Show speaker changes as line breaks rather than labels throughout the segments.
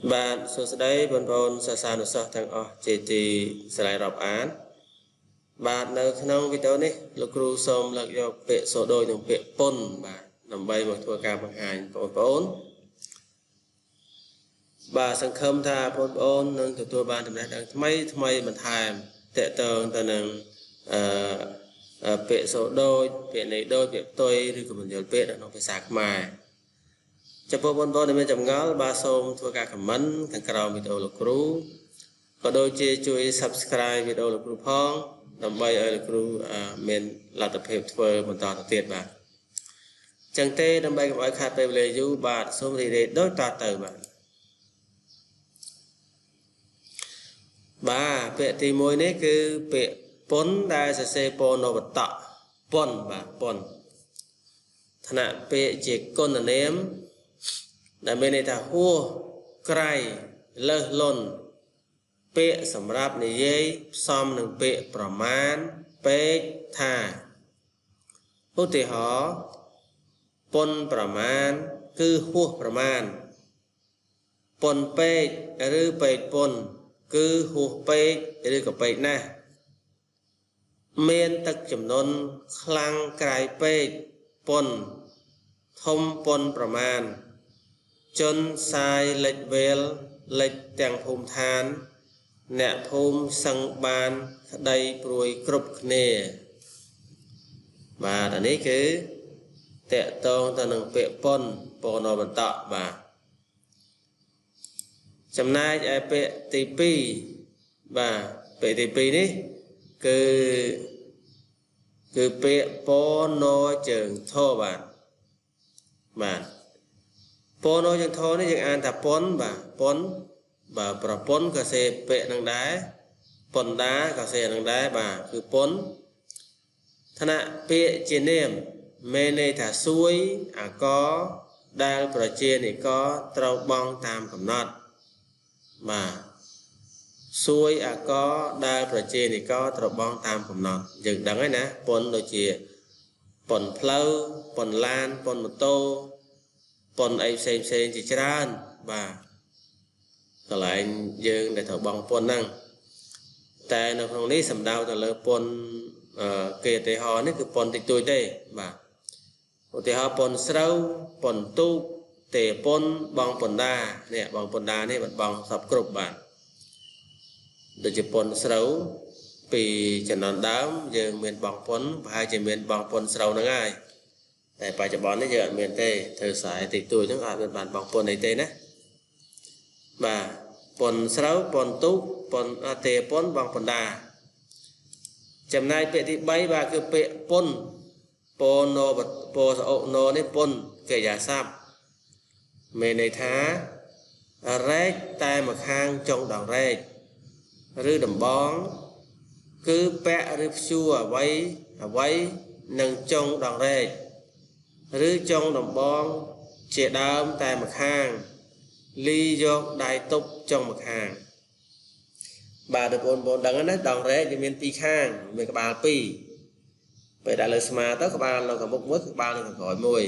បាទសួស្តីបងប្អូនសិស្សានុសិស្សទាំងអស់ជាទីស្រឡាញ់រាប់អានបាទនៅក្នុងវីដេអូនេះលោកគ្រូសូមលើកយកពាក្យសូដូចនិងពាក្យពុនបាទដើម្បីមកធ្វើការបង្ហាញបងប្អូនបាទសង្ឃឹមថាបងប្អូននឹងទទួលបានចំណេះដឹងថ្មីថ្មីបន្ថែមតកតងទៅនឹងពាក្យសូដូចពាក្យនៃដូចពាក្យផ្ទុយឬក៏បញ្យលពាក្យនៅក្នុងភាសាខ្មែរចំពោះបងប្អូនដែលមានចម្ងល់បាទសូមធ្វើការ comment ខាងក្រោមវីដេអូលោកគ្រូក៏ដូចជាជួយ Subscribe វីដេអូលោកគ្រូផងដើម្បីឲ្យលោកគ្រូមានលទ្ធភាពធ្វើបន្តទៅទៀតបាទចឹងទេដើម្បីកុំឲ្យខាតពេលវេលាយូរបាទសូមរីករាយដូចតទៅបាទបាទពាក្យទី1នេះគឺពាក្យពុនដែលសរសេរពណវតៈពុនបាទពុនឋានៈពាក្យជាគុណនាមដែលមានន័យថាហួសក្រៃលើសលន់ពាក្យសម្រាប់និយាយផ្សំនឹងពាក្យប្រមាណពេកថាឧទាហរណ៍ពុនប្រមាណគឺហួសប្រមាណពុនពេកឬពេកពុនគឺហួសពេកឬក៏ពេកណាស់មានទឹកចំនួនខ្លាំងក្រៃពេកពុនធំពុនប្រមាណជនសាយលិចវេលលិចទាំងភូមិឋានអ្នកភូមិសឹងបានក្តីព្រួយគ្រប់គ្នាបាទអានេះគឺតកតងទៅនឹងពាក្យពុនពណវន្តៈបាទចំណែកឯពាក្យទី2បាទពាក្យទី2នេះគឺពាក្យពណជើងធបាទបាទពណជើងធនេះយើងអានថាពុនបាទពុនបាទប្រពន្ធក៏សេពាក្យនឹងដែរពន្ធដាក៏សេនឹងដែរបាទគឺពុនឋានៈពាក្យជានាមមានន័យថាសួយអាកដែលប្រជានិកត្រូវបង់តាមកំណត់បាទសួយអាកដែលប្រជានិកត្រូវបង់តាមកំណត់យើងដឹងហើយណាពុនដូចជាពុនផ្លូវពុនឡានពុនម៉ូតូពុនអីផ្សេងផ្សេងជាច្រើនបាទកន្លែងយើងដែលត្រូវបង់ពន្ធហ្នឹងតែនៅក្នុងនេះសំដៅទៅលើពន្ធគេឧទាហរណ៍នេះគឺពន្ធតិចតួចទេបាទឧទាហរណ៍ពន្ធស្រូវពន្ធទូកទេពន្ធបងពន្ធដានេះបងពន្ធដានេះមិនបងសពគ្រប់បាទដូចជាពន្ធស្រូវពីចំណន់ដើមយើងមានបងពន្ធប្រហែលជាមានបងពន្ធស្រូវហ្នឹងហើយតែបច្ចុប្បន្ននេះយើងអត់មានទេធ្វើស្រែតិចតួចហ្នឹងអត់មានបានបងពន្ធអីទេណាបាទពន្ធស្រូវពន្ធទូកពន្ធទេពន្ធបងពន្ធដាចំណែកពាក្យទី3បាទគឺពាក្យពន្ធពណោពសអណោនេះពន្ធកិរិយាសព្ទមានន័យថារែកតែម្ខាងចុងដងរែកឬដំបងគឺពាក់ឬព្យួរអ្វីអ្វីនឹងចុងដងរែកឬចុងដំបងជាដើមតែម្ខាងលីយកដៃទប់ចុងម្ខាងបាទបងប្អូនដឹងណាដងរែកវាមានពីរខាងមានក្បាលពីរពេលដាក់លើស្មាទៅក្បាលនៅខាងមុខមួយក្បាលនៅខាងក្រោយមួយ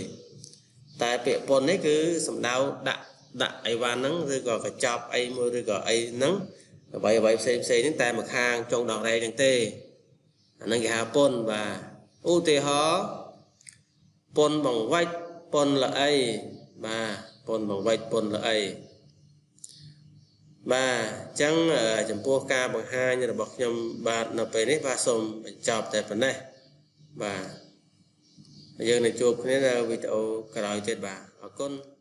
តែពាក្យពុននេះគឺសំដៅដាក់ដាក់អីវ៉ាន់ហ្នឹងឬក៏កញ្ចប់អីមួយឬក៏អីហ្នឹងអ្វីអ្វីផ្សេងផ្សេងហ្នឹងតែម្ខាងចុងដងរែកហ្នឹងទេអាហ្នឹងគេហៅពុនបាទឧទាហរណ៍ពុនបង្វិចពុនល្អីបាទពុនបង្វិចពុនល្អីបាទអញ្ចឹងចំពោះការបង្ហាញរបស់ខ្ញុំបាទនៅពេលនេះបាទសូមបញ្ចប់តែប៉ុណ្ណេះបាទយើងនឹងជួបគ្នានៅវីដេអូក្រោយទៀតបាទអរគុណ។